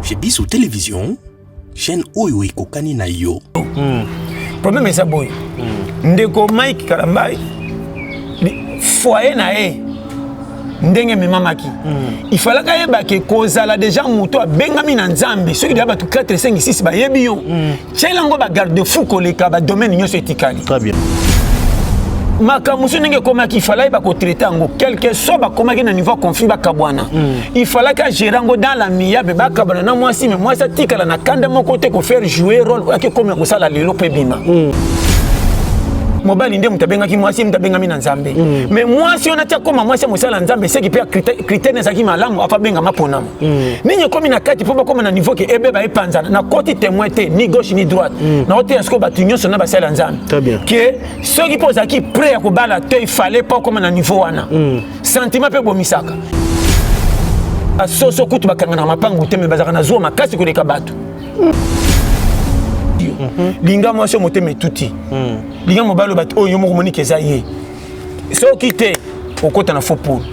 Chez biso télévision, chaîne oyo ekokani na yo. Problème eza boye. Ndeko Mike Kalambay, foyer na ye ndenge ememamaki, il fallait ayeba ke kozala déjà moto abengami na Nzambe. Soki deya bato 4, 5, 6 bayebi yo, tiela yango bagarde-fou koleka badomaine nyonso etikali. Très bien. Makambo mosusu ndenge ekomaki, il fallait ayeba kotraiter yango. Quelque soit bakomaki na niveau ya conflit, bakabwana, il fallait agérer yango dans l'amiable. Bakabwana na mwasi, mais mwasi atikala na kanda moko te kofaire jouer rôle oyo ake komi ya kosala lelo mpe bima. Mobali nde moto abengaki mwasi, ye moto abengami na Nzambe. Mais mwasi wana ti akóma mwasi ya mosala ya Nzambe, seki mpe critère ezalaki malamu afa abengama mponama. Nini ekómi na kati mpo bakóma na niveau ke ebeba, epanzana? Nakoti témoin te, ni gauche ni droite. Nakoteya sikoyo bato nyonso na basala ya Nzambe Très bien. ke soki mpo ozalaki prêt ya kobala te, il fallait mpo okóma na niveau wana. Sentiment mpe ebomisaka. Basoso kutu bakanga na mapangu te, me bazalaka na zuwa makasi koleka bato. Linga mwasi oyo motema etuti, linga mobali oyo bato oyo yo moko moniki eza ye. Soki te, okota na faux poule.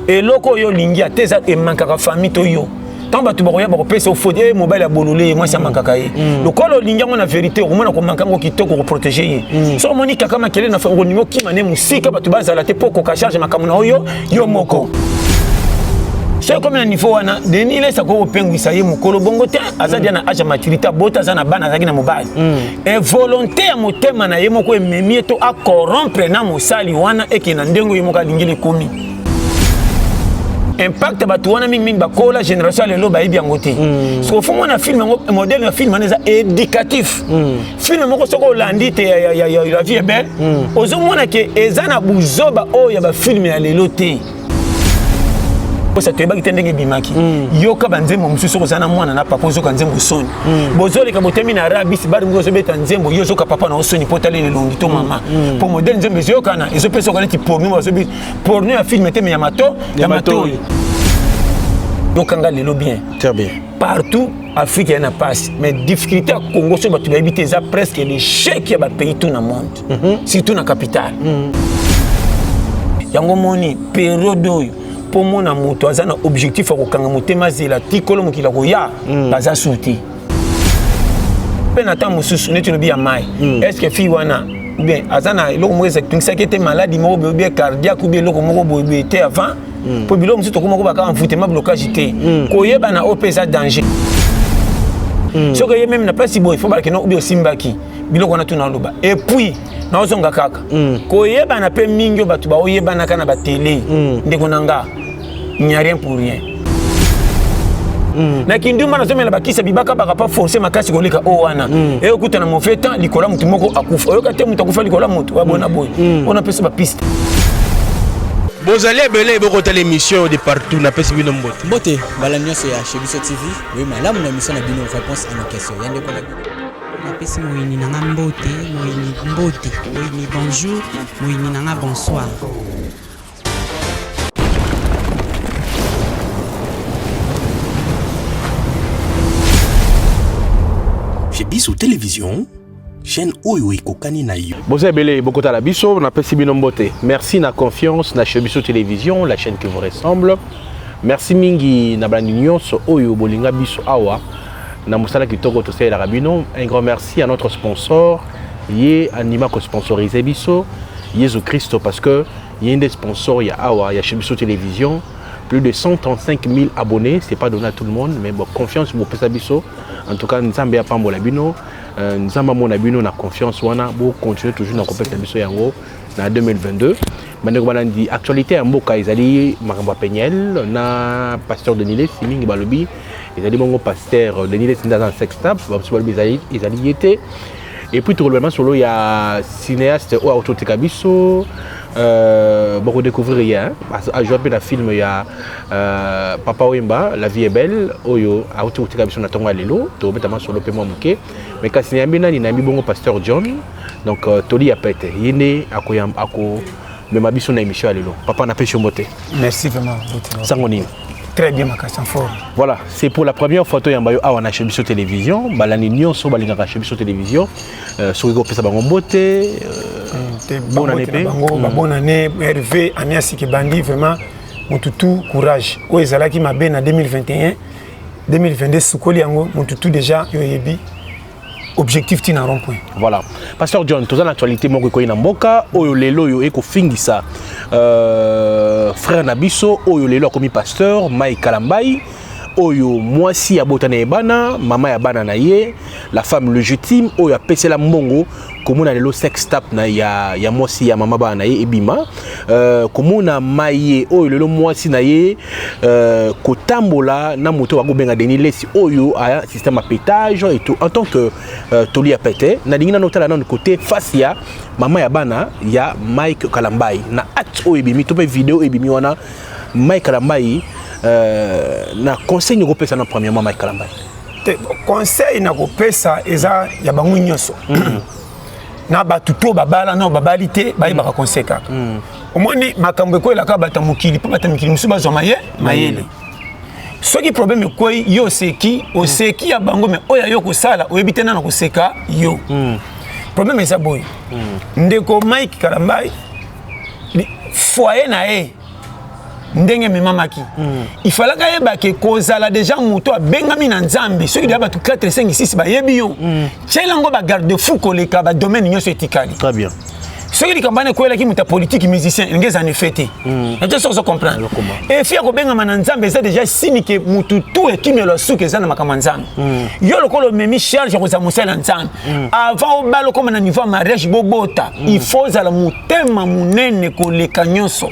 Eloko oyo olingi ate eza emankaka famille to yo. Ntango bato bakoya, bakopesa ofodi e mobali abolole ye, mwasi amankaka ye. Lokola olingi yango na vérité, okomona komanka yango kitoko, koprotéger ye. So omoni kaka makele na okolingi okima ne mosika, bato bazala te mpo okoka charge makambo na oyo yo moko. Soki komi na niveau wana, Denis Lesi akoki kopengwisa ye mokolo bongo te. Aza dia na age ya maturité, abota, aza na bana, azalaki na mobali. E volonté ya motema na ye moko ememi ye to acorrompre na mosali wana, eke na ndenge oyo moko alingeli ekomi. Impact ya bato wana mingimingi bakola génération ya lelo bayebi yango te. Soki ofo mona film yango, modèle ya film wana eza éducatif. Film moko soki olandi te ya La vie est belle, ozomona ke eza na buzoba oyo ya bafilm ya lelo te. Osa toyebaki te ndenge ebimaki. Yoka banzembo mosusu, soki oza na mwana na papa, ozoka nzembo soni. Bozoleka, botemi na rabisi bari moko, ozobeta nzembo, yo ozoka papa na osoni mpo otalela elongi to mama, mpo modèle nzembo ezoyokana, ezopesa oka neti porno. Bazobi porno ya film te, mais ya mato, ya matoi. Yokanga lelo bien. Très bien. Partout Afrique ya na pasi, mais difficulté ya Congo, soki bato bayebi te, eza presque l'échec ya bapays tout na monde, surtout na capitale. Yango moni période oyo, mpo mona moto aza na objectif ya kokanga motema, azela tikolo mokili akoya, baza su te. Mpe na ntango mosusu neti olobi ya mai, est ce que fille wana ou bien aza na eloko moko etungisaki ete maladie moko boye, ou bien cardiaque, ou bien eloko moko boye boye te avant? Mpo biloko mosusu tokoma ko baka envoûtement, blocage te. Koyebana oyo mpe eza danger. Soki oye meme na place boye, fo balaki no, obi osimbaki biloko wana tuna oloba. Et puis naozonga kaka koyebana mpe mingi oyo bato baoyebanaka na batele. Ndeko na nga, n'y a rien pour rien. Na kindumba nazomela bakisa bibaka baka pa force makasi koleka oyo wana. Eyokuta na mauvais temps likolo ya motu moko akufa. Oyoka te moto akufa likolo ya motu wabona boye wana, apesa bapiste. Bozali ebele bokotala émission de partout, napesi bino mbote. Mbote mbala nyonso ya Chez Biso TV. Oyo malamu na émission na bino Réponse à nos questions ya ndeko na bino. Napesi moyini na nga mbote, moyini mbote, moyini bonjour, moyini na nga bonsoir. Chez biso télévision, chaîne oyo ekokani na yo. Boza ebele bokotala biso, napesi bino mbote. Merci na confiance na Chez Biso Télévision, la chaîne qui vous ressemble. Merci mingi na balandi nyonso oyo bolinga biso awa na mosala kitoko tosalelaka bino. Un grand merci à notre sponsor, ye andima kosponsoriser biso, Yesu Kristo, parce que ye nde sponsor ya awa ya Chez Biso Télévision. Plus de 135 000 abonnés, c'est pas donné à tout le monde, mais bon, confiance bopesa biso, en tout cas Nzambe apambola bino. Nzambe amona bino na confiance wana, bocontinue toujours na kopesa biso yango na 2022. Bandeko balandi, actualité ya mboka ezali makambo ya Peniel na pasteur Denis Lesi. Mingi balobi ezali bongo pasteur Denis Lesi nde aza na sextape, bamosusu balobi ezali ye te. Et puis tokoloba masolo ya cinéaste oyo akototika biso, bokodécouvrir ye, ajoua mpe na film ya Papa Wemba, La vie est belle, oyo auti kotika biso na ntongo ya lelo. Tokobeta masolo mpe mwa moke, mais kasi nayambi nani? Nayambi bongo pasteur John. Donc toli ya pete, ye nde akomema biso na émission ya lelo. Papa, napesi yo mbote. Merci vraiment. Sango nini? Très bien makasi, en forme. Voilà, c'est pour la première fois toyamba yo awa na Chez Biso Télévision. Balandi nyonso balingaka Chez Biso Télévision, soki kopesa bango mbote. Bonne année mpe bango, babonne année RV, année ya sika ebandi. Vraiment motu tout courage oyo ezalaki mabe na 2021. 2022 sukoli yango motu tout déjà yo oyebi objectif ti na rond point. Voilà, pasteur John, toza na actualité moko ekoyi na mboka oyo lelo oyo ekofingisa frère na biso oyo lelo akomi pasteur Mike Kalambai, oyo mwasi abota na ye bana, mama ya bana na ye, la femme légitime oyo apesela mbongo. Komona lelo sextape na ya mwasi ya mama bana na ye ebima, komona maye oyo lelo mwasi na ye kotambola na moto bakobenga Denis Lesi oyo aya système ya pétage et tout. En tant que toli ya pete, nalingi nano otala nano côté face ya mama ya bana ya Mike Kalambai na acte oyo ebimi to mpe video oyo ebimi wana. Mike Kalambai, na conseil nini okopesa na premièrement Mike Kalambai? Te, conseil na kopesa eza ya bango nyonso na bato to babala na babali te, bayebaka conseil kaka. Omoni makambo ekwelaka bato ya mokili, mpo bato ya mikili mosusu bazwa mayele. Soki problème ekwei, yo oseki, oseki ya bango, mais oyo yo kosala oyebi te nana koseka yo. Problème eza boye: ndeko Mike Kalambai, foyer na ye ndenge ememamaki, ifalaka ayebake kozala déjà moto abengami na Nzambe. Soki deya bato 4, 5, 6 bayebi yo, tiela yango bagarde-fou koleka badomaine nyonso etikali. Très bien. Soki likambo wana ekwelaki moto ya politike, musicien, elingi eza na effet te. Na te soki ozo comprendre. Nazokoma. Effet ya kobengama na Nzambe eza déjà signe ke mutu tu ekimelo ya suki eza na makambo ya Nzambe. Yo lokola omemi charge ya kozala mosali ya Nzambe, avant obala, okóma na niveau ya mariage, bobota, il faut ozala motema monene koleka nyonso.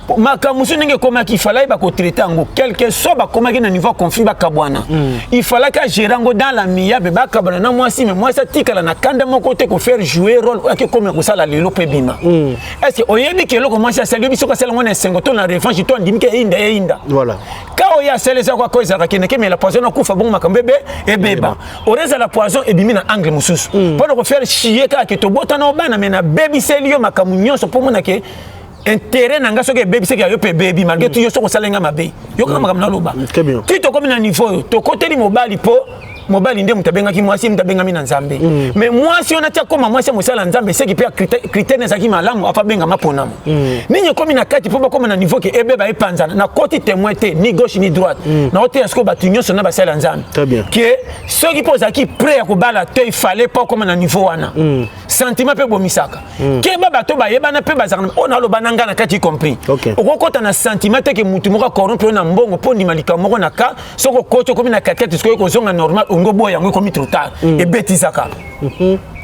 Po makambo mosusu ndenge ekomaki, ifalaki bakotraiter yango quelque soit. Bakomaki na niveau ya conflit, bakabwana, ifalaki agérer yango dans l'amiable, bakabwana na mwasi, mais mwasi atikala na kanda moko te kofaire jouer rôle oyo ake komi kosala lelo mpo ebima. Est ce que oyebi ke eloko mwasi asali, oyebi soki asali yango na esengo to na revanche to andimi ke eyinda, eyinda? Voilà. Ka oyo asali eza kwaka ezalaka kende kemela poison akufa, bongo makambo ebe ebeba. Ore ezala poison ebimi na angle mosusu mpo na kofaire chier kaka ke tobotana obana, mais nabebiseli yo makambo nyonso mpo mona ke intérêt na nga soki ebebisaki ya yo mpe ebebi, malgré tout yo soki osala nga mabe, yokaka makambo naloba. Très bien. Ti tokomi na niveau oyo tokoteli mobali, mpo mobali nde moto abengaki mwasi, moto abengami na Nzambe. Mais mwasi wana ti akóma mwasi ya mosala ya Nzambe, seki mpe ya critère ezalaki malamu afa abengama mponamo nini ekómi na kati mpo bakóma na niveau ke ebeba, epanzana. Nakoti témoin te, ni gauche ni droite. Naoteya sikoyo bato nyonso na basali ya Nzambe Très bien. ke soki mpo ozalaki prêt ya kobala te, ifale mpo okóma na niveau wana. Sentiment mpe ebomisaka. Keba, bato bayebana mpe bazalaka oyo naloba na ngai na kati, y compris okokɔta na sentiment te ke mutu moko acorrompre yo na mbongo mpo ndima likambo moko na ka. Soki okoti, okomi na katikati, soki kozonga normal, olingi oboya yango, ekomi trop tard, ebetisaka,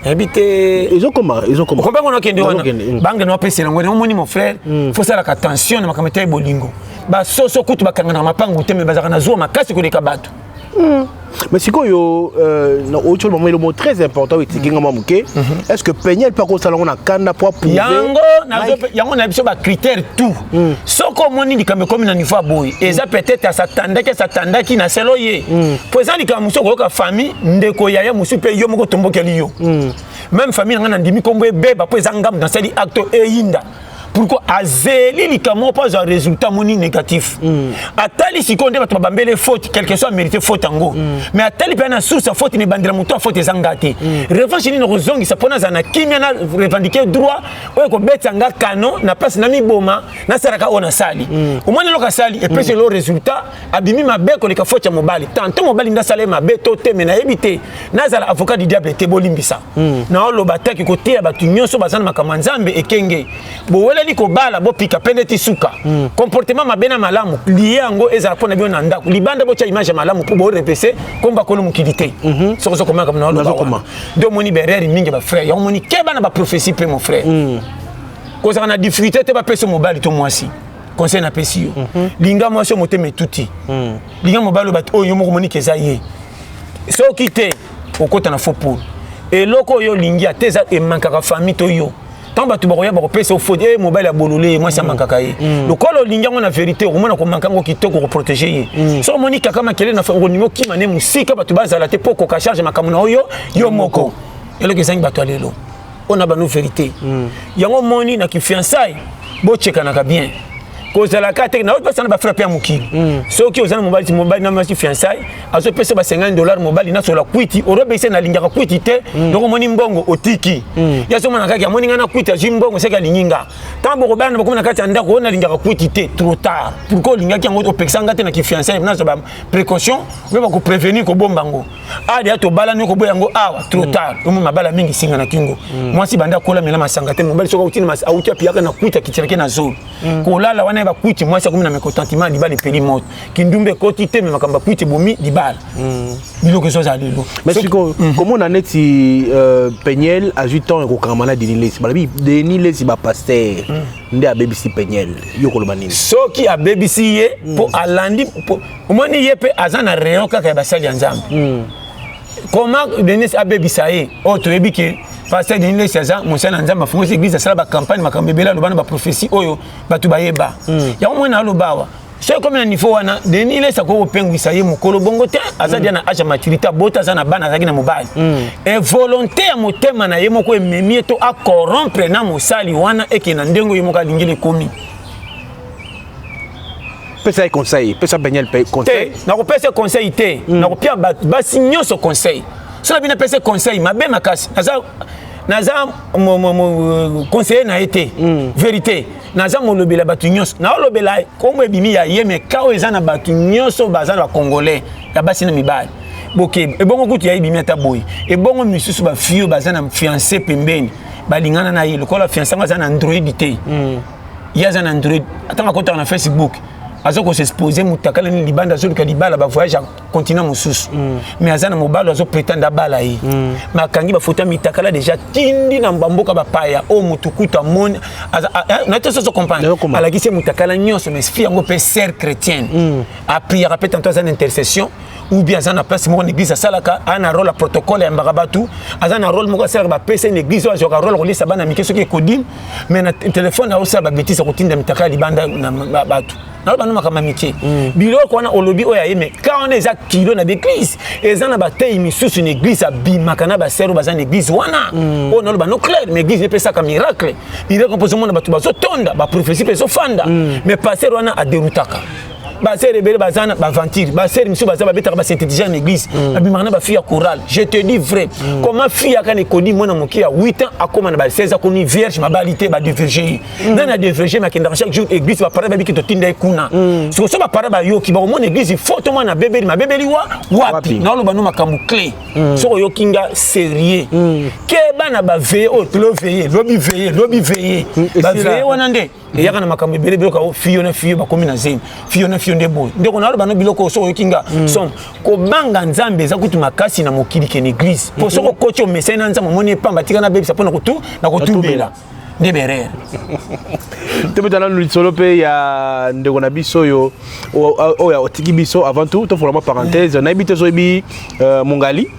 nayebi te. Ezokoma, ezokoma. Okompa ngo nakende wana. Nazokende. Bange na bapesela yango. Omoni, mon frère, faut salaka attention na makambo etali bolingo. Basoso kutu bakangana mapangu te, mais bazalaka na zuwa makasi koleka bato. Mais sikoyo outi oloba eloko très important oyo etiki nga mwa moke: est ce que Peniel mpe akosala yango na kanda po approuver? Yango yango na biso bacritère tout. Soki omoni likambo ekomi na niveau ya boye, eza peut-être asatandaki, asatandaki na selo ye, po eza likambo mosusu okoyoka famille, ndeko, yaya mosusu mpe yo moko tombokeli yo. Même famille na ngai, nandimi nkombo ebeba mpo eza ngambo nasali acte eyinda. Pourquoi azeli likambo mpo azwa résultat moni négatif? Atali sikoyo nde bato babambele faute, quelque soit mérité faute yango, mais atali mpe na source ya faute, nebandela moto ya faute eza nga te. Revanche nini kozongisa mpo nazala na kimia, na revendiquer droit oyo ekobetisa nga kano na place na miboma nasalaka oyo nasali. Omoni eloko asali epesi elo résultat, abimi mabe koleka faute ya mobali. Tantôt mobali nde asala ye mabe to te, mais nayebi te, nazala avocat du diable te, bolimbisa. Naoloba taki koteya bato nyonso baza na makambo ya Nzambe, ekenge boweleli kobala, bopika mpe neti suka comportement mabe na malamu lie yango ezala mpo na bino na ndako. Libanda botya image ya malamu mpo borepese komba kolo mokili te. Soki ozokoma makambo naoloba Nazokoma. wana nde omoni berere mingi bafrère yango. Omoni, keba na baprophétie mpe, mon frère, kozala na difficulté te bapesa mobali to mwasi. Conseil napesi yo: linga mwasi oyo motema etuti, linga mobali oyo bato oyo yo moko omoniki eza ye. Soki te, okota na faux poule. Eloko oyo olingi ate eza emankaka famille to yo, ntango bato bakoya bakopesa yo faute e mobali abolole ye, mwasi amankaka ye. Lokola olingi yango na vérité, okomona komanka yango kitoko, koprotéger ye. So omoni kaka makele na okolingi okima ne mosika, bato bazala te mpo okoka charge makambo na oyo yo moko. Eloko ezangi bato ya lelo oyo na bano vérité yango, omoni na kifiançailles bochekanaka bien. Kozalaka te naopesa na bafrère mpe ya mokili. Soki oza na mobali, mobali na mwasi fiançaille, azopesa ba 50 $ mobali nasola kwiti, orobekisa nalingaka kwiti te. Donc omoni mbongo otiki ye, azomona kaka amoni ngai na kwiti, azwi mbongo seki alingi nga. Ntango bokobana, bokomi na kati ya ndako, oyo nalingaka kwiti te, trop tard. Pourquoi olingaki yango? Opekisa nga te na kifiançaille, nazwa ba précaution mpe bakoprévenir kobomba yango. Adeya tobalani, okoboya yango awa, trop tard. Omo mabala mingi singa na kingo. Mwasi banda akola, mela masanga te. Mobali soki auti auti apiyaka na kwiti, akitiraki na zolo kolala wana ya bakwiti, mwasi akomi na mécontentement, libala epeli moto, kindumba ekoti te. Me makambo ya kwiti ebomi libala, biloko ezozala lelo. Mais sikoyo komona neti Peniel azwi temps ekokangama na Denis Lesi, balobi Denis Lesi, bapasteur nde abebisi Peniel. Yo koloba nini? Soki abebisi ye mpo alandi, omoni ye mpe aza na rayon kaka ya basali ya Nzambe. Comment Denis abebisa ye? Oyo toyebi ke pasteur Denis Lesi aza mosali na Nzambe, afungisi église, asala bacampagne, makambo ebele, aloba na baprophétie oyo bato bayeba yango. Mwana aloba awa, soki ekomi na niveau wana, Denis Lesi akoki kopengwisa ye mokolo bongo te. Aza dia na age ya maturité, abota, aza na bana, azalaki na mobali. E volonté ya motema na ye moko ememi ye to acorrompre na mosali wana, ekende na ndenge oyo ye moko alingeli ekomi. Pesa ye conseil, pesa Peniel conseil. Te, nakopesa conseil te. Nakopia basi nyonso conseil. So na bino apesa conseil mabe makasi, naza conseiller na ye te. Vérité, naza molobela bato nyonso, naolobela kombo ebimi ya ye, me ka oyo eza na bato nyonso baza na bacongolais ya basi na mibali. Bokeba ebongo kutu ya ebimi ata boye, ebongo misusu bafille oyo baza na fiancé pembeni, balingana na ye, lokola fiancé yango aza na android te. Ye aza na android, atanga akotaka na Facebook, aza kosexpose motakala nini libanda, azoluka libala, bavoyage ya continent mosusu. Mais aza na mobali, azoprétendre abala ye. Mais akangi bafoto ya mitakala déjà, tindi na bamboka bapaya oyo motu kutu amoni na te. Soso comprendre, alakisi ye motakala nyonso. Mais fille yango mpe sœur chrétienne, apriaka mpe, tantôt aza na intercession ou bien aza na place moko na église, asalaka, aza na rôle ya protocole, yambaka bato, aza na rôle moko asalaka, bapesa na église oyo azwaka rôle kolisa bana mike soki ekodime. Mais na telefone aosala babêtises, akotinda mitaka ya libanda na bato. Naloba no makambo ya mike, biloko wana olobi oyo aye, me ka wana eza kilo na baeglise, eza na batei misusu na église, abimaka na basere oyo baza na église wana. Oyo naloba no clair, mais église epesaka miracle, miracle mpo ozomona bato bazotonda, baprophétie mpe ezofanda. Mais pasteur wana aderutaka basere ebele, baza na baventure, basere misusu baza babetaka basynthétiseur na église, babimaka na bafille ya chorale. Je te dis vrai. Comment fille aka na ekodi, mwana moke ya 8 ans, akóma na ba 16, akomi vierge, mabali te, badévierge ye? Nani adévierge? Me akendaka chaque jour église, baparent babiki totinda ye kuna. Siko so baparent bayoki, bakomona église fo to mwana abebeli, mabebeli wa wapi? Naoloba no makambo clé. Soki oyoki nga sérieux, keba na baveillée oyo tolo veille, lobi veille, lobi veille, baveillée wana nde eyaka na makambo ebele. Biloko ao fiyo na fiyo bakomi na zemi, fiyo na fiyo nde boye. Ndeko, naloba no biloko oyo, soki oyoki nga som, kobanga Nzambe eza kutu makasi na mokili ke na église, mpo soki okoti, omesai na Nzambe, omoni epamba, tika nabebisa mpo na kotubela nde berere. Tobeta nanu lisolo mpe ya ndeko na biso oyo oyo otiki biso. Avant tout, tofola mwa parenthèse. Nayebi te ozoyebi Mongali,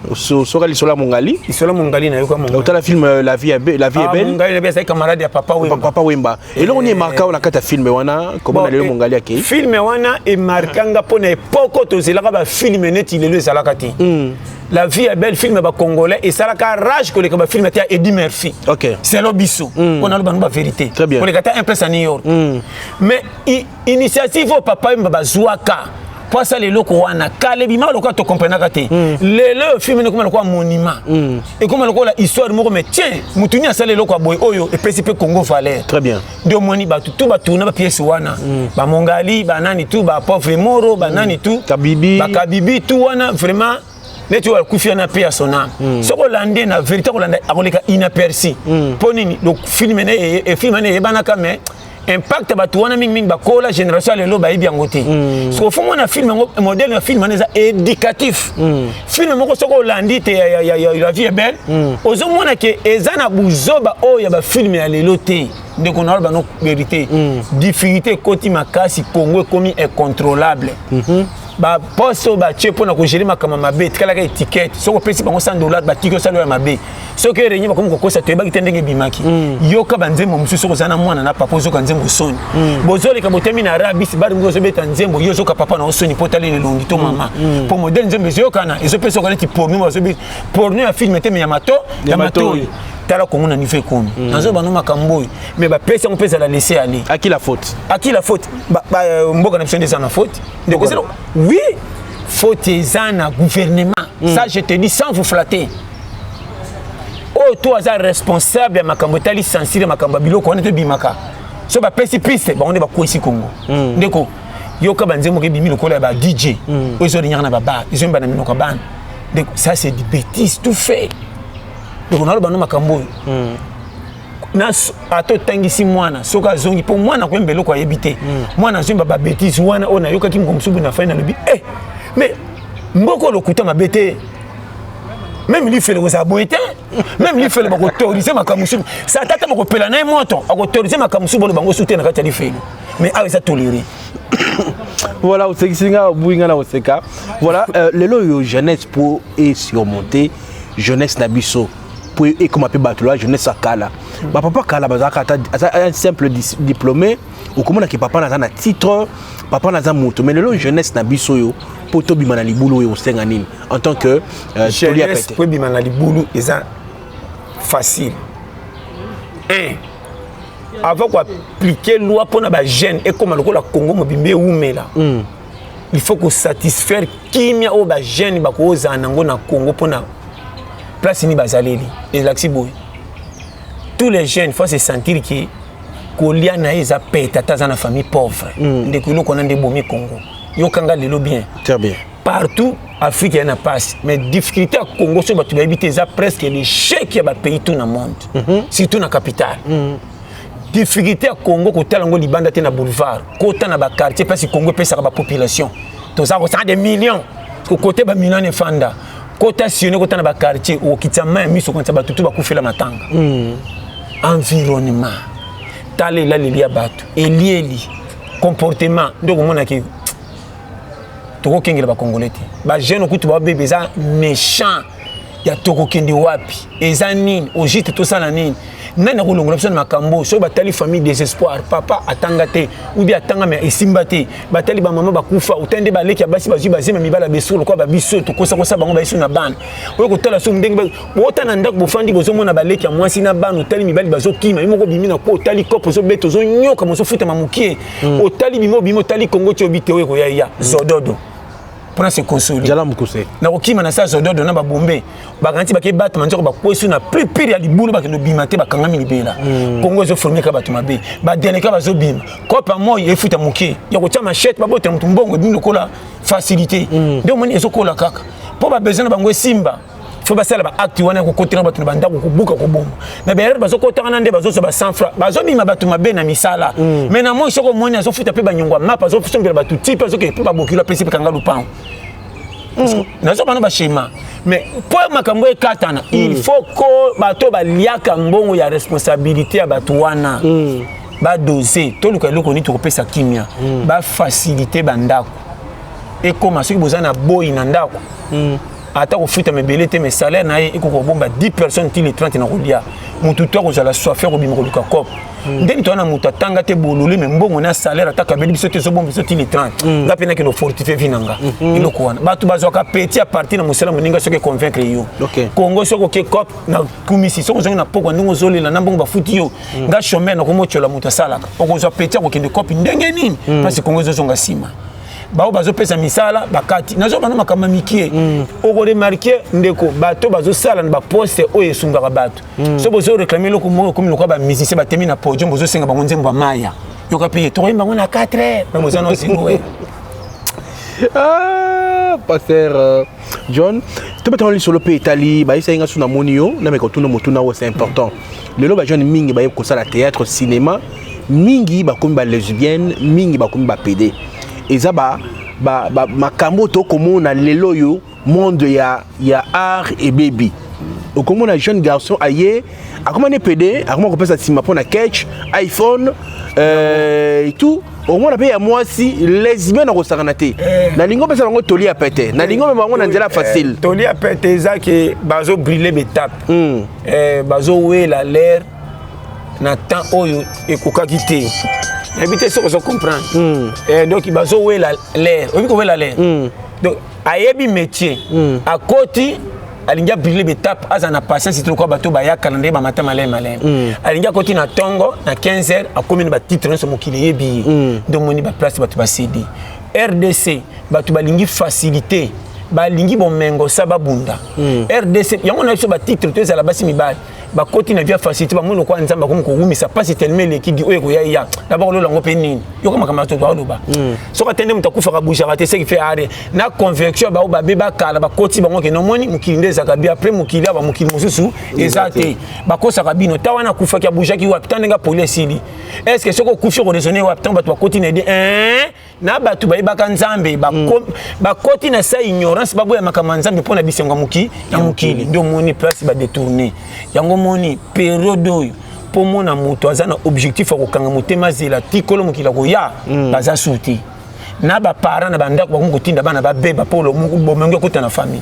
soka lisolo ya Mongali. Lisolo Mongali, nayoka. Otala film La vie est, La vie est belle? Mongali nayebi, azali camarade ya Papa Wemba. Papa Wemba. Eloko nini emarka na kati ya film wana, komona lelo Mongali akei? Film wana emarkanga mpo na époque tozelaka bafilm neti lelo ezalaka te. La vie est belle, film bacongolais esalaka rage koleka bafilm te ya Eddie Murphy. Selo biso mpo naloba no bavérité, koleka ta Un prince à New York. Mais initiative oyo Papa Wemba bazwaka mpo asala eloko wana kala, ebima lokola tokomprenaka te. Lelo oyo film ekoma lokola monument, ekoma lokola histoire moko. Mais tiens, motu nini asala eloko ya boye oyo epesi mpe Congo valeur? Très bien. Nde omoni bato tu batourna bapièce wana, bamongali, banani tu, bapauvre moro, banani tu. Kabibi. Bakabibi tu wana, vraiment neti oyo akufi wana mpe ya son âme. Soki olande na vérité, akolanda, akoleka inaperçu. Mpo nini? Film wana eyebanaka, mais impact ya bato wana mingimingi bakola génération ya lelo bayebi yango te. Soki ofo mona film yango, modèle ya film wana eza éducatif. Film moko soki olandi te ya La vie est belle, ozomona ke eza na buzoba oyo ya bafilm ya lelo te. Ndeko, na oloba no vérité, difficulté ekoti makasi, Congo ekomi incontrôlable. Baposte oyo batie mpona kogérer makambo mabe etikalaka étiquette. Soki opesi bango 100 $, batiki osala oyo ya mabe. Soki erenye, bakomi kokosa, toyebaki te ndenge ebimaki. Yoka banzembo mosusu, soki oza na mwana na papa, ozoka nzembo soni. Bozoleka, botemi na rabisi bari moko, ozobeta nzembo, yo ozoka papa na osoni mpo otali elongi to mama, mpo modèle nzembo ezoyokana, ezopesa oka neti porno. Bazobi porno ya film te, me ya mato, ya matoi. Tala Kongo na niveau ekomi. Nazoba no makambo oyo, mais bapesi yango mpe ezala laisser aller. À qui la faute? À qui la faute? Mboka na biso nde eza na faute, ndeko. Oui, faute eza na gouvernement. Ça, je te dis sans vous flatter. Oyo to aza responsable ya makambo etali censure ya makambo ya biloko wana, tobimaka so bapesi piste, bango nde bakwesi Kongo. Ndeko, yoka banzembo moko ebimi lokola ya ba DJ oyo ezolinyaka na babar, ezoyemba na minoko ya bana. Ndeko, ça, c'est du bêtise tout fait. Ndeko, naloba no makambo oyo na ata otangisi mwana, soki azongi mpo mwana koyemba eloko ayebi te, mwana azoyemba babêtises wana oyo nayokaki moko mosusu na fai, nalobi eh, mais mboka lokuta mabe te. Même lifelo kozala boye te, même lifelo bakoautoriser makambo mosusu. Sata ata bakopela na ye moto, akoautoriser makambo mosusu, bolo bango su te na kati ya lifelo, mais awa eza toléré. Voilà, osekisi nga, obuyi nga na koseka. Voilà, lelo oyo jeunesse mpo esurmonter, jeunesse na biso mpo ekoma mpe bato la jeunesse ya kala, bapapa kala bazalaka ata aza un simple diplômé, okomonaki papa naza na titre, papa naza moto. Mais lelo jeunesse na biso oyo, mpo tobima na libulu oyo, osenga nini en tant que toli ya jeunesse pete? Po ebima na libulu eza facile. Un, avant koappliquer loi mpona bajeune ekóma lokola Congo mobimba ewumela, il faut kosatisfaire kimia oyo bajeune bakozala nango na Congo. Mpona place nini bazaleli, elakisi boye: tous les jeunes faut se sentir ke kolia na ye eza pete, ata aza na famille pauvre. Ndeko, eloko wana nde ebomi Congo. Yokanga lelo bien. Très bien. Partout Afrique ya na passe, mais difficulté ya Congo, soki bato bayebi te, eza presque l'échec ya bapays tout na monde, surtout na capitale. Difficulté ya Congo, kotala yango libanda te, na boulevard, kota na baquartier. Place Congo epesaka bapopulation, toza kosanga des millions, kote bamillion efanda, kota sione, kota na baquartier, okokitisa mai ya miso, okonisa bato tu bakufela matanga. Environnement, tala elaleli ya bato, elieli, comportement nde okomonaki. Tokokengela bakongolais te, bajeune okutu babebe eza méchant ya tokokende wapi, eza nini au juste, tosala nini, nani akolongola biso na makambo? Soki batali famille, désespoir. Papa atanga te ou bien atanga me esimba te, batali bamama bakufa, otali nde baleki ya basi bazwi bazema mibala beso lokola babiso tokosakosa bango bayeso na bana oyo. Kotala so ndenge bota na ndako, bofandi, bozomona baleki ya mwasi na bana, otali mibali bazokima, ye moko obimi na po, otali kope ozobeta, ozonyoka, ozofutama mokie, otali bima, obimi, otali Kongo ti obi te, oyo ekoya ya zododo mpona se consoler. Jala mokuse. Na kokima na sa zododo na babombe, bakanisi bake batama nzoko, bakwesi na plus pire ya libulu, bakende obima te, bakangami libela. Kongo ezoformer ka bato mabe, badeleka bazobima kopa moi efuta moke ya kotia machete, babotela motu mbongo, ebimi lokola facilité. Nde omoni ezokola kaka mpo babesoin na bango esimba, fo basala baacte wana ya kokotela bato na bandako, kobuka, koboma na berere. Bazokotaka na nde bazozwa ba 100 francs, bazobima bato mabe na misala. Mais na moi, soki omoni azofuta mpe banyongo ya mapa, azosombela bato ti mpe azokende mpe babokilo, apesi mpe kanga lupango. Nazobana baschéma, mais mpo makambo ekatana, il faut ko bato baliaka mbongo ya responsabilité ya bato wana badose. Toluka eloko nini tokopesa kimia, bafacilité bandako ekóma. Soki boza na boyi na ndako, ata kofutama ebele te, mais salaire na ye ekoka kobomba 10 personnes ti le 30 na kolia. Motu to akozala soif ya kobima koluka cope. Ndenge toza na moto atanga te, bolole, me mbongo na salaire ata kabeli biso te, ezobomba biso ti le 30. Nga mpe nakende ofortifie vie na nga. Eloko wana bato bazwaka petit à partir na mosala moninga, soki econvaincre yo. Kongo, soki oke cope na kumisi, soki ozongi na pokwa, ndenge ozolela na mbongo bafuti yo, nga chômeur nakomotiola moto asalaka, okozwa petit, akokende cope ndenge nini? Mpasi Kongo ezozonga nsima. Bao bazopesa misala bakati, nazobanda makambo ya mikie. Okoremarquer, ndeko, bato bazosala na baposte oyo esungaka bato, so bozoréclamer eloko moko, ekomi lokola bamusicien batemi na podium, bozosenga bango nzembo ya maya, yoka mpe tokoyemba bango na 4 heures, me boza na zero heure. Ah, pasteur John, tobetaka lisolo mpe etali bayebisaki nga so namoni yo, nameka kotuna motuna oyo, c'est important. Lelo bajeune mingi bayebi kosala théâtre, cinéma, mingi bakomi balesbienne, mingi bakomi bapédé. Eza ba makambo tokomona lelo oyo. Monde ya art ebebi. Okomona jeune garçon aye akoma ne pédé, akoma kopesa nsima mpo na catch iPhone et tout. Omona mpe ya mwasi lesbienne, akosakana te. Nalingi opesa bango toli ya pete, nalingi omema bango na nzela facile. Toli ya pete eza ke bazobrûler baétape, bazowela l'air na temps oyo ekokaki te. Nayebi te soki ozo comprendre. Donc bazowela l'air, oyebi kowela l'air. Donc ayebi métier, akoti Alingi abrûler baétapes, aza na patience te lokola bato bayaka na ndenge bamata maleme maleme. Alingi akoti na ntongo na 15 heures, akomi na batitre nyonso, mokili eyebi ye. Nde omoni baplace bato basedi RDC, bato balingi facilité, balingi bomengo sa babunda. RDC yango na biso, batitre to ezala basi mibali bakoti na vie ya facilité, bamoni lokola Nzambe akomi kowumisa mpasi telema eleki di oyo ekoya ya d'abord olola yango mpe nini. Yoka makambo ya toto aloba, soki atende moto akufaka bougeaka te, ce qui fait are na conviction bao babe bakala bakoti bango ke nomoni mokili nde ezalaka bi après mokili awa, mokili mosusu eza te. Bakosaka bino ta wana akufaki, abougeaki wapi? Ta ndenge apoli esili, est ce que soki okufi okoraisonner wapi? Ntango bato bakoti na ede na bato bayebaka Nzambe, bakoti na sa ignorance, baboya makambo ya Nzambe mpo na bisengo ya mokili. Nde omoni place badétourner yango. Omoni période oyo, mpo mona moto aza na objectif ya kokanga motema, azela tikolo mokili akoya, baza su te na baparent na bandako, bakomi kotinda bana babeba mpo bomengo ekota na famille.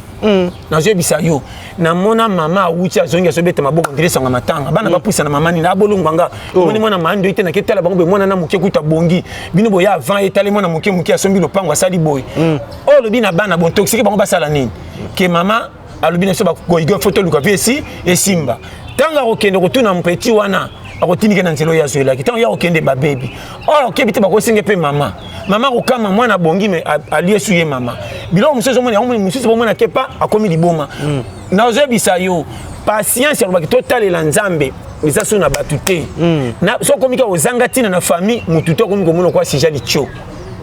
Nazoyebisa yo, namona mama awuti, azongi, azobeta maboko ndire esanga matanga, bana bapusa na mama nini abolongwa nga. Omoni mwana mando ete nake tala bango boye, mwana na moke kuta bongi bino boye avant etali mwana moke moke asombi lopango, asali boye. Oyo olobi na bana bon toxique, bango basala nini? Ke mama alobi na biso bagoigo, fo toluka vie esi esimba. Ntango akokende kotuna mpeti wana, akotindike na nzela oyo azwelaki. Ntango ya kokende babebi oyo okebi te, bakosinge mpe mama, mama akokama mwana abongi me alie su ye mama. Biloko mosusu ozomona yango, mosusu bomona ke pa akomi liboma. Nazoyebisa yo, patience alobaki totalela Nzambe eza so na bato te. So okomi kaka ozanga ntina na famille, motu te akomi komona kwa sija litio.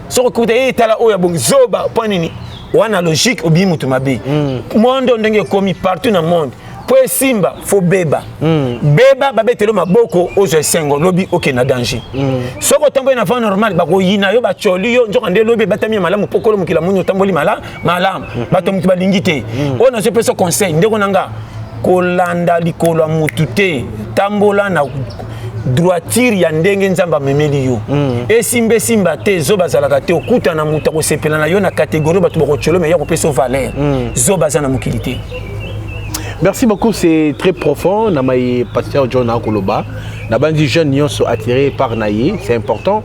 Soki okuta ye etala oyo abongi zoba mpo nini wana, logique obimi motu mabe. Monde ndenge ekomi partout na monde, mpo esimba fo beba beba, babetelo maboko, ozwa esengo, lobi okende na danger. Soki otamboli na voie normale, bakoyina yo, bacoli yo, nzoka nde lobi ebatami ya malamu mpo kolo mokili amoni otamboli malamu. Bato motu balingi te. Oyo nazopesa conseil, ndeko na nga, kolanda likolo ya motu te, tambola na droiture ya ndenge Nzambe amemeli yo. Esimba esimba te, zoba azalaka te. Okutana moto akosepela na yo na catégorie bato bakocolo me ya kopesa yo valeur. Zoba aza na mokili te. Merci beaucoup, c'est très profond. Namaye pasteur John Akoloba. Nabandi jeune nyonso attiré par naye, c'est important.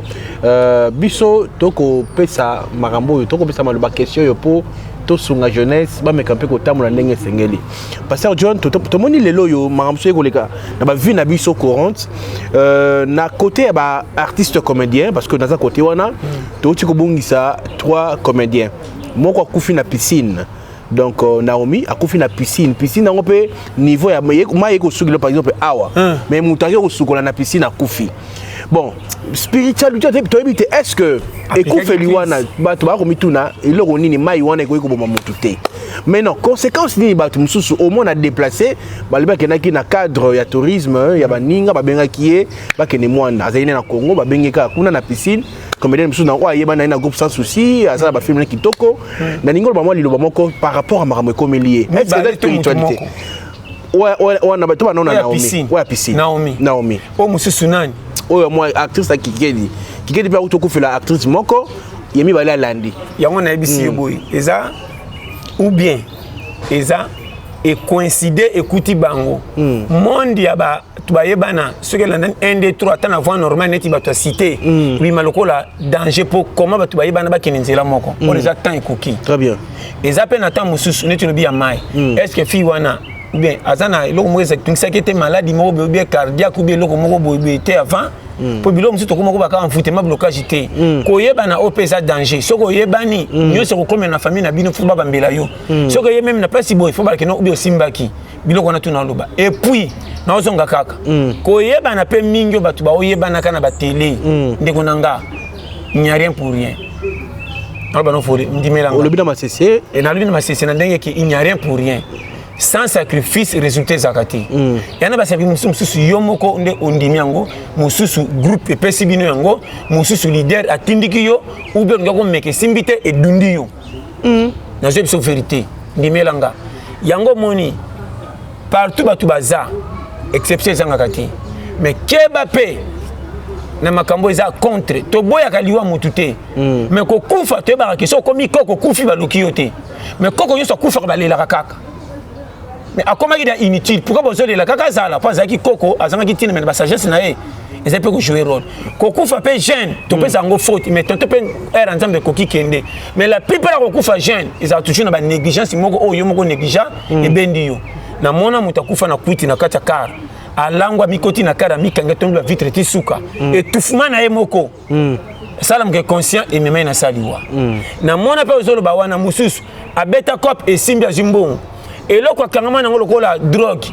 Biso toko pesa makambo, toko pesa maloba question yo po tosunga jeunesse bameka mpe kotambola ndenge esengeli. Pasteur John, tomoni lelo oyo makambo so ekoleka na bavie na biso courante, na côté ya baartiste comédien, parce que naza côté wana, touti kobongisa trois comédiens. Moko akufi na piscine, donc Naomi akufi na piscine. Piscine yango mpe niveau ya mai ekosukila par exemple awa, mais moto ake kosukola na piscine, akufi. Bon, spiritualité toyebi te, est ce que ekufeli wana bato bakomituna eloko nini? Mai wana ekoki koboma motu te, mais non, conséquence nini? Bato mosusu omona déplacé, balobi akendaki na cadre ya tourisme ya baninga, babengaki ye bakende Mwanda, azali ne na Congo, babengi kaka kuna na piscine. Comédien mosusu na oyo ayeba na ye na groupe Sans Souci, aza na bafilm na kitoko. Nalingi oloba mwa liloba moko par rapport à makambo ekomeli ye. Est ce que eza spiritualité wana to banona Naomi oyo ya piscine? Naomi. Naomi. Oyo mosusu nani? Oyo mwa actrice ya Kikedi. Kikedi mpe akuti okufela actrice moko ye mibale alandi. Yango nayebisi yo boye, eza ou bien eza ecoïncide, ekuti bango monde ya bato bayebana. Soki elandani 1 2 3, ata na voie normale neti bato ya cité, bima lokola danger mpo comment bato bayebana bakende nzela moko mpona eza temps ekoki. Très bien. Eza mpe na temps mosusu neti olobi ya mai, est ce que fille wana ou bien aza na eloko moko etungisaki ete maladie moko boye, ou bien cardiaque, ou bien eloko moko boye boye te avant? Mpo biloko mosusu tokoma ko baka envoûtement, blocage te. Koyebana oyo mpe eza danger. Soki oyebani nyonso ekokomela na famille na bino, fo babambela yo. Soki oye meme na place boye, fo balakena obi osimbaki biloko wana tuna oloba. Et puis naozonga kaka koyebana mpe mingi oyo bato baoyebanaka na batele. Ndeko na nga, il n'y a rien pour rien. Naloba nofoli ndimelanga. Olobi na masese. Nalobi na masese na ndenge ke il n'y a rien pour rien. Sans sacrifice, résultat ezalaka te. Yana basacrifice mosusu, yo moko nde ondimi yango, mosusu groupe epesi bino yango, mosusu leader atindiki yo, ou bien olinga komeka, esimbi te, edundi yo. Nazwi biso vérité, ndimelanga yango. Omoni partout bato baza exception ezangaka te, mais keba mpe na makambo eza contre. Toboyaka liwa motu te, mais kokufa toyebaka ke so okomi koko, okufi, baluki yo te. Mais koko nyonso akufaka, balelaka kaka, mais akomaki na inutile. Pourquoi bozolela kaka? Azala mpo azalaki koko, azangaki ntina, me na basagesse na ye. Eza mpe kojouer rôle. Kokufa mpe jeune, topesa yango faute, mais tonto mpe ere ya Nzambe ekoki kende. Mais la plupart ya kokufa jeune ezala toujours na banégligence moko oyo yo moko négligent ebendi yo. Namona moto akufa na kwiti na kati ya car, alangwa, mikoti na car, amikangi, atongi bavitre ti suka, étouffement na ye moko asala conscient, emema ye na saliwa. Namona mpe ozoloba wana, mosusu abeta coop, esimbi, azwi mbongo, eloko akangama nango lokola drogue,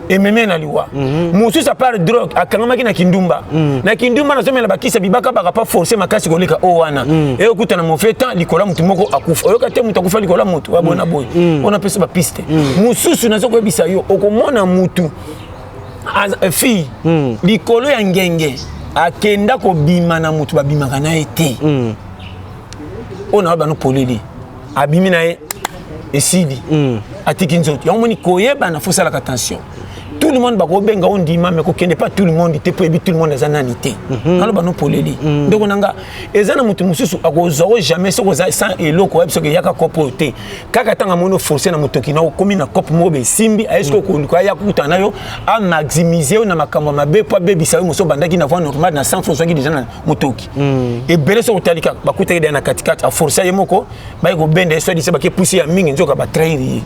ememi na liwa. Mosusu, à part drogue, akangamaki na kindumba. Na kindumba nazomela bakisa bibakabaka pa force makasi koleka oyo wana. Eyokutana mauvais temps likolo ya motu moko akufa. Oyoka te moto akufa likolo ya motu wabona boye wana, apesa bapiste mosusu. Naza koyebisa yo, okomona mutu fille likolo ya ngenge akenda kobima na motu babimaka na ye te. Oyo na bano polele, abimi na ye, esili, atiki nzoto yango. Moni koyebana, faut osalaka attention. Tout le monde bakobenga ondima, mais kokende pas tout le monde te, mpo yebi tout le monde aza nani te. Naloba no poleli, ndeko na nga, eza na moto mosusu akozwa o jamais soki oza sans eloko. Oyebi soki eyaka coop oyo te, kaka ntango amoni oforce na motoki na okomi na coop moko besimbi, aye soki okoluka, aya kokutana na yo, amaximize yo na makambo ya mabe mpo abebisa yo. Moso obandaki na voie normale na 100 francs, ozwaki déjà na motoki ebele. Soki otali kaka, bakutaki deya na katikati, aforce ye moko, baye kobenda ye, soi-disant bake pusi ya mingi, nzoka batrahir ye.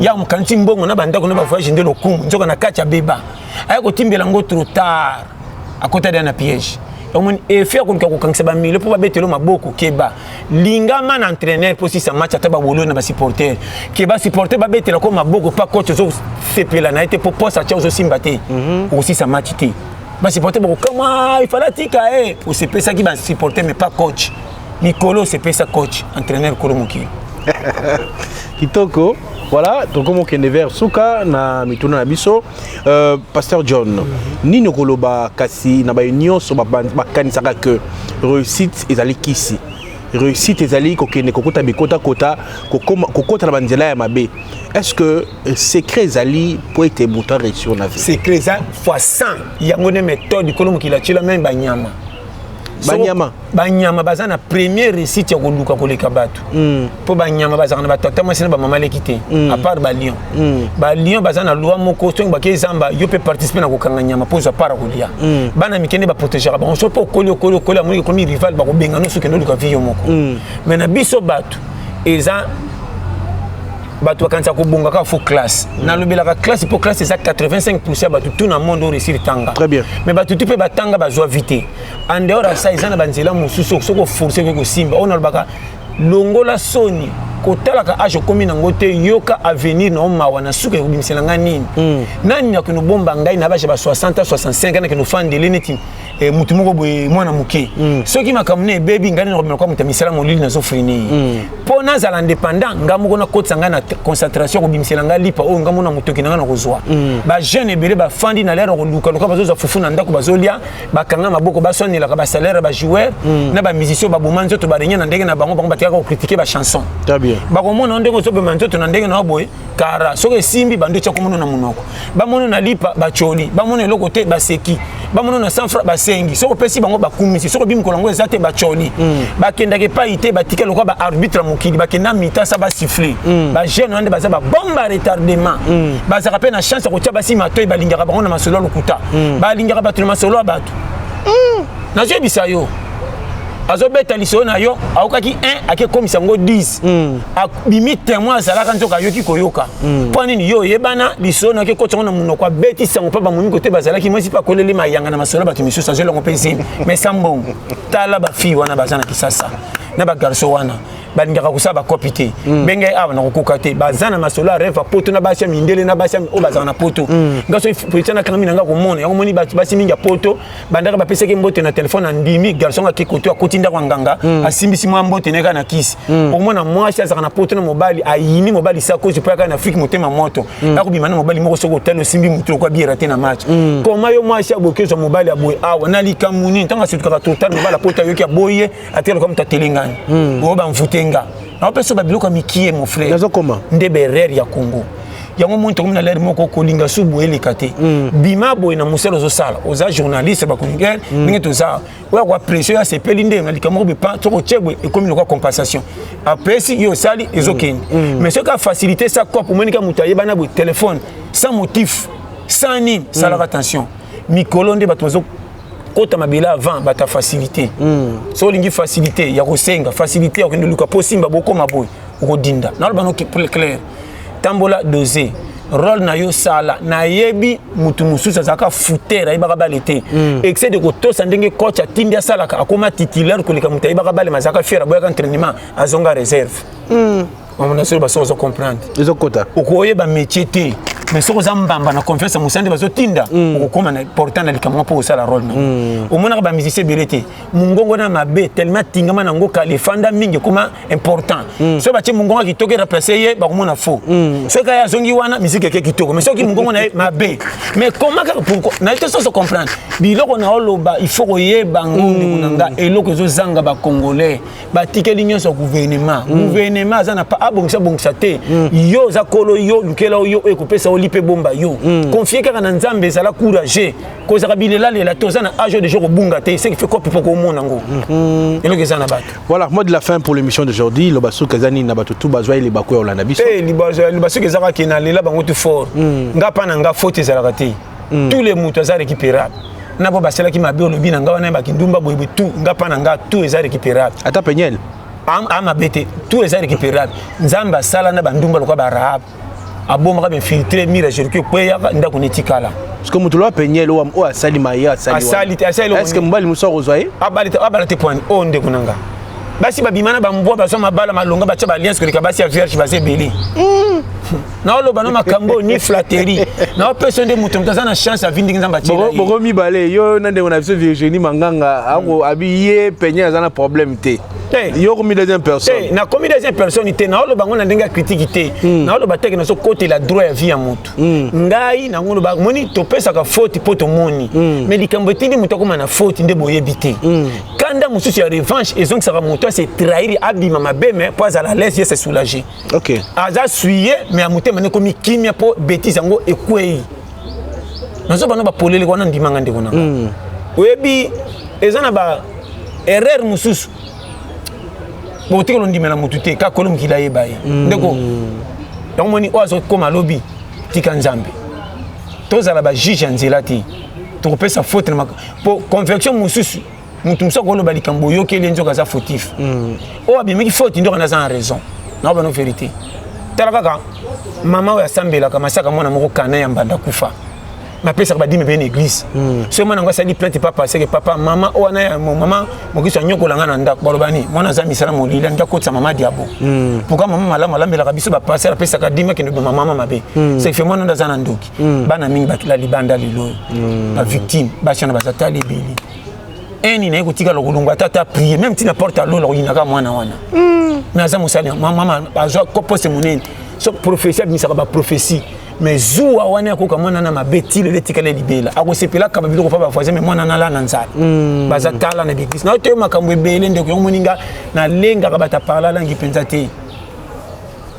Ya mokanisi mbongo na bandako na bavoyage nde lokumu, nzoka na kati ya beba aya kotimbela yango trop tard, akota deya na piège. Omoni effet ya koluka kokangisa bamilio mpo babetelo maboko. Keba, lingama na entraîneur mpo sisa match, ata babolo na basupporter ke basupporter babetela ko maboko mpa coach ozosepela na ye te, mpo poste atia ozosimba te, okosisa match te. Basupporter bakokama, ifala tika ye. Osepesaki basupporter mais pas coach. Mikolo osepesa coach, entraîneur kolo mokili. Kitoko. Voilà, tokomi okende vers suka na mituna na biso. Pasteur John, nini okoloba kasi na baye nyonso bakanisaka ke réussite ezali kisi, réussite ezali kokende kokota bikotakota, kokota na banzela ya mabe? Est ce que secret ezali po ete moto aréussir na vie? Secret eza fois 100. Yango nde méthode kolo mokili atiela même banyama. Banyama? Banyama baza na première réussite ya koluka koleka bato, mpo banyama bazalaka na batata mwasi na bamama leki te, à part balion. Balion baza na loi moko: soki bake zamba, yo mpe participe na kokanga nyama mpo ozwa part ya kolia. Bana mike nde baprotégeaka bango. So mpo okoli, okoli, okoli, amoniki ekomi rival, bakobenga nyonso, okende oluka vie yo moko. Mais na biso bato, eza bato bakanisa kobonga kaka faut classe. Nalobelaka classe mpo classe eza 85 ya bato tout na monde oyo réussir tanga. Très bien. Mais bato tu mpe batanga, bazwa vie te. En dehors ya ça, eza na banzela mosusu soki oforce okoki kosimba. Oyo nalobaka, longola soni kotalaka age okomi nango te. Yoka avenir na omawa na suka ekobimisela ngai nini? Nani nakende obomba ngai na bage ba 60 ans, 65 ans, nakende ofandele neti mutu moko boye, mwana moke? Soki makambo na ebebi, ngai nakobima kwa moto ya misala molili, nazofreiner ye mpo nazala indépendant. Ngai moko nakotisa ngai na concentration kobimisela ngai lipa oyo ngai mona motoki na ngai na kozwa. Bajeune ebele bafandi na lere kolukaluka, bazozwa fufu na ndako, bazolia, bakanga maboko, baswanelaka basalaire ya bajoueur na bamusicien. Baboma nzoto, barenie na ndenge na bango. Bango batikaka kocritiquer bachanson. Très bien. Bakomona ndenge ozobema nzoto na ndenge na yo boye kara. Soki esimbi, bando etya komona na monoko, bamona na lipa bacoli, bamona eloko te baseki, bamona na 100 francs basengi. Soki opesi bango, bakumisi. Soki obi mokolo yango eza te, bacoli. Bakendaka epai te, batika lokola baarbitre ya mokili, bakenda mitasa, basiffle. Bajeune wana nde baza babombe à retardement. Bazalaka mpe na chance ya kotia basi matoi, balingaka bango na masolo ya lokuta, balingaka bato na masolo ya bato. Nazoyebisa yo, azobeta lisolo na yo, aokaki 1, akekomisa yango 10, abimi témoin, azalaka nzoka ayoki koyoka. Mpo nini yo oyebana lisolo na akekotisa yango na monoko, abeti sango mpo bamomi kote bazalaki mwasi mpe akoleli mayanga na masolo ya bato misusu, azwi elongo mpe zemi mais sa mbongo. Tala bafille wana baza na Kisasa na bagarçon wana, balingaka kosala bakopi te. Ndenge awa nakokoka te, baza na masolo ya rêve ya poto na basi ya mindele na basi oyo bazalaka na poto. Nga soki politicien nakangami na nga komona yango, moni basi mingi ya poto bandaka bapesaki mbote na telefone, andimi garçon ake koto, akoti ndako ya nganga, asimbisi mwa mbote na ye kaka na kisi. Omona mwasi azalaka na poto na mobali, ayini mobali sakosi mpo yaka na Afrique, motema moto, akobima na mobali moko. Soki otali, osimbi motu lokwa biera te na match. Koma yo mwasi aboki ozwa mobali aboye awa na likambo nini? Ntango asukaka total, mobali apota, ayoki aboyi ye, atikala lokola moto atelengani oyo bamvute. Nga naopesa babiloko ya mikie, mon frère. Nazokoma. Nde berere ya Congo yango moni, tokomi na lere moko kolinga su boye eleka te. Bima boye na mosala ozosala, oza journaliste, bachroniqueur, ndenge toza oyo akoapprécie oyo asepeli nde na likambo moko boye, soki otie boye ekomi lokwa compensation, apesi yo, osali, ezokende. Mais soki afacilité sa cope, omoni ka moto ayebana boye, téléphone sans motif, sans nini, salaka attention. Mikolo nde bato bazo Kokota mabele avant bato ya facilité. Soki olingi facilité ya kosenga, facilité ya kokende luka mpo simba bokoma boye, okodinda. Naloba no clair, tambola dose rôle na yo, sala. Nayebi mutu mosusu azalaka fouteur, ayebaka bale te. Excès de kotosa ndenge coach atindi asalaka, akoma titulaire koleka moto ayebaka bale, ma azalaka fier, aboyaka entraînement, azonga réserve. Omona soki basoki ozo comprendre. Ezokota. Okoyeba métier te, mais soki oza mbamba na confiance ya mosala nde bazotinda, okokóma na portant na likambo mpo kosala rôle na. Omonaka bamusicien ebele te, mongongo na mabe tellement tingama nango kala, efanda mingi, ekóma important. Soki batie mongongo ya kitoko eremplace ye, bakomona faux. Soki aye azongi wana, musique eke kitoko. Mais soki mongongo na ye mabe, mais koma kaka, pourquoi naye te soso comprendre biloko na oloba? Il faut koyeba ngo, ndeko na nga. Eloko ezozanga, bacongolais batikeli nyonso ya gouvernement. Gouvernement aza na pa abongisa bongisa te. Yo oza kolo, yo lukela yo oyo ekopesa oli mpe bomba yo. Confie kaka na Nzambe, ezala courageux, kozaka bilelalela te. Oza na âge déjà kobunga te, ce qui fait kopi mpo komona ngo eloko eza na bato. Voilà, mot de la fin pour l'émission d'aujourd'hui. Loba soki eza nini na bato tu bazwa ye libako ya olanda biso. Te, libasoki eza kaka na lela bango tu fort. Nga mpa na nga, faute ezalaka te. Tous les moto aza récupérable na bo basalaki mabe. Olobi na nga wana bakindumba boyeboye, tout nga mpa na nga, tout eza récupérable. Ata Peniel. Amabe te, tout eza récupérable. Nzambe asala na bandumba lokola barahab, abomaka bainfiltré, mur ya Jéricho ekweyaka, ndako netikala. Parce que moto loa Peniel oyo asali maye asali. Asali te, asali. Est ce que mobali mosusu akozwa ye? Abala te poani oyo, ndeko na nga. Basi babima na bambwa, bazwa mabala malonga, batya baalliance koleka basi ya vierge baza ebele. Naoloba no makambo ni flatterie, naopesa nde moto aza na chance avi ndenge Nzambe atiela ye. Boko mibale, yo na ndeko na biso Virginie Manganga, ako abi ye Peniel aza na problème te. Te. Yo komi deuxième personne. Te, nakomi deuxième personne te. Naoloba ngo na ndenge ya critique te. Naoloba teke nazokotela droit ya vie ya motu. Ngai nango loba moni, topesaka faute mpo tomoni, mais likambo etindi moto akóma na faute nde boyebi te. Kanda mosusu ya revanche ezongisaka moto ase trahir, abima mabe, mais mpo azala à l'aise, ye se soulager. Aza suye, mais ya motema nde ekomi kimia mpo bétise yango ekwei. Nazobana bapolele wana, ndimanga, ndeko nanga. Oyebi, eza na ba erreur mosusu, botikala ondimela motu te, kaka kolo mokili ayeba ye. Ndeko, yango moni oyo azokóma alobi tika Nzambe. Tozala bajuge ya nzela te, tokopesa faute na po conviction mosusu. Motu mosusu akoloba likambo oyokeli ye, nzoka aza fautif. Oyo abimiki faute, nzoka naza na raison. Nao bano vérité. Tala kaka mama oyo asambelaka masaka, mwana moko kana ya mbanda kufa, napesaka badîme mpe na église. Soki mwana yango asali plainte, papa seke papa mama oyo wana ya mama mokristo anyokola nga na ndako, baloba nini? Mwana aza misala molili, alingi akotisa mama diabo. Pourquoi mama malamu alambelaka biso, bapasteur apesaka dîme, akende boma mama mabe? Ce qui fait mwana ndo aza na ndoki. Bana mingi bakila libanda lelo oyo, bavictime basi wana baza tala ebele. Eni naye kotikala kolongwa ata ata prier même ntina porte alola koyinaka mwana wana, mais aza mosali mama, azwa poste monene. So prophétie abimisaka baprophétie, mais zuwa wana akoka mwana na mabe ti lelo etikala libela. Akosepelaka babiloko mpa bavoisin, mais mwana nala na nzala. Baza tala na baeglise na toyo makambo ebele. Ndeko, yango moninga nalengaka bato aparla langi mpenza te.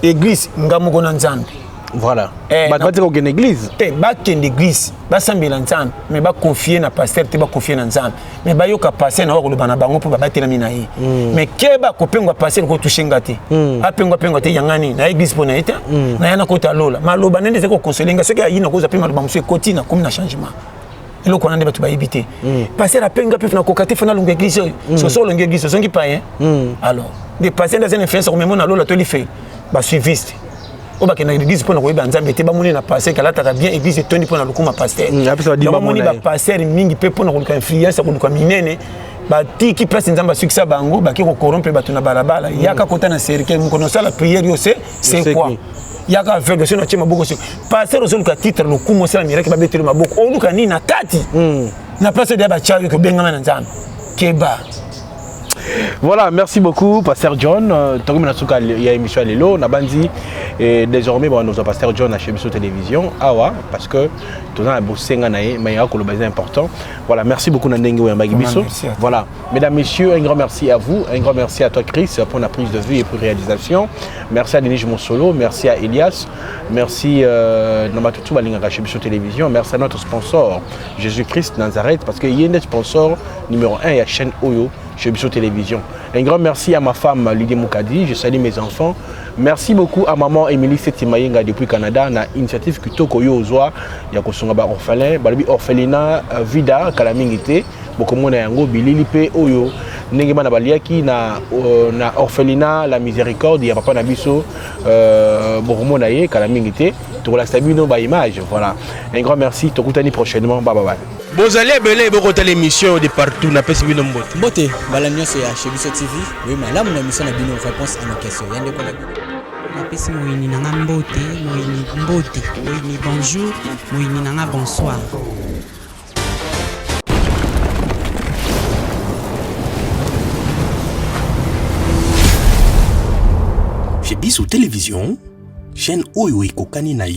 Église, nga moko na Nzambe. Voilà. Bato batika kokende église. Te, bakende église, basambela Nzambe, mais baconfie na pasteur te, baconfie na Nzambe. Mais bayoka pasteur na koloba na bango mpo babatelami na ye. Mais keba kopengwa, pasteur kotouche nga te. Apengwa pengwa te, yangani na église mpo na ye te. Na ye nakota lola, maloba nde ezali kokonsole nga. Soki ayi, nakozwa mpe maloba mosusu ekoti, nakomi na changement. Eloko wana nde bato bayebi te. Pasteur apenga mpe nakoka te, fo nalonga église oyo. Soso olongi église, ozongi payen. Alors nde pasteur nde aza na influence komemo na lola to lifeli. Basuiviste oyo bakendaka église mpona koyeba Nzambe te, bamoni na pasteur kalataka bien, église etondi mpona lokuma pasteur. Bamoni bapasteur mingi mpe mpona koluka influence ya koluka minene, batiki place Nzambe asukisa bango, baki kocorrompre bato na balabala. Yaka kota na cercueil, mokono osala prière, yo se c'est quoi? Yaka aveugle, soki natie maboko, so pasteur ozoluka titre, lokumu, osala miracle, babeteli maboko, oluka nini na kati na place oyo batya yo kobengama na Nzambe? Keba. Voilà, merci beaucoup, Pasteur John. Tokomi na suka ya émission ya lelo. Nabandi et désormais bon, nous Pasteur John à chez Biso Télévision. Awa, parce que toza na bosenga na ye, mais ya koloba eza important. Voilà, merci beaucoup na ndenge oyambaki biso. Merci à toi. Voilà, mesdames, messieurs, un grand merci à vous, un grand merci à toi Chris pour la prise de vue et pour réalisation. Merci à Denis Monsolo, merci à Elias, merci na bato tu balingaka chez Biso Télévision, merci à notre sponsor Jésus-Christ Nazareth, parce que il est sponsor numéro 1 ya chaîne oyo chez Biso Télévision. Un grand merci à ma femme Lydie Moukadi, je salue mes enfants. Merci beaucoup à maman Émilie Setimayenga depuis Canada, na initiative kitoko yo ozwa ya kosunga ba orphelin, balobi orphelinat Vida kala mingi te. Bokomona yango bilili mpe oyo ndenge bana baliaki na, na orphelinat La Miséricorde ya papa na biso. Bokomona ye kala mingi te, tokolakisa bino baimage. Voilà, un grand merci, tokutani prochainement. Bye bye. Bozali ebele bokotala émission de partout, napesi bino mbote. Mbote mbala nyonso ya Chez Biso TV. Oyo malamu na émission na bino Réponse à nos questions, ya ndeko na bino. Napesi moyini na nga mbote, moyini mbote, moyini bonjour, moyini na nga bonsoir. Chez Biso Télévision, chaîne oyo ekokani na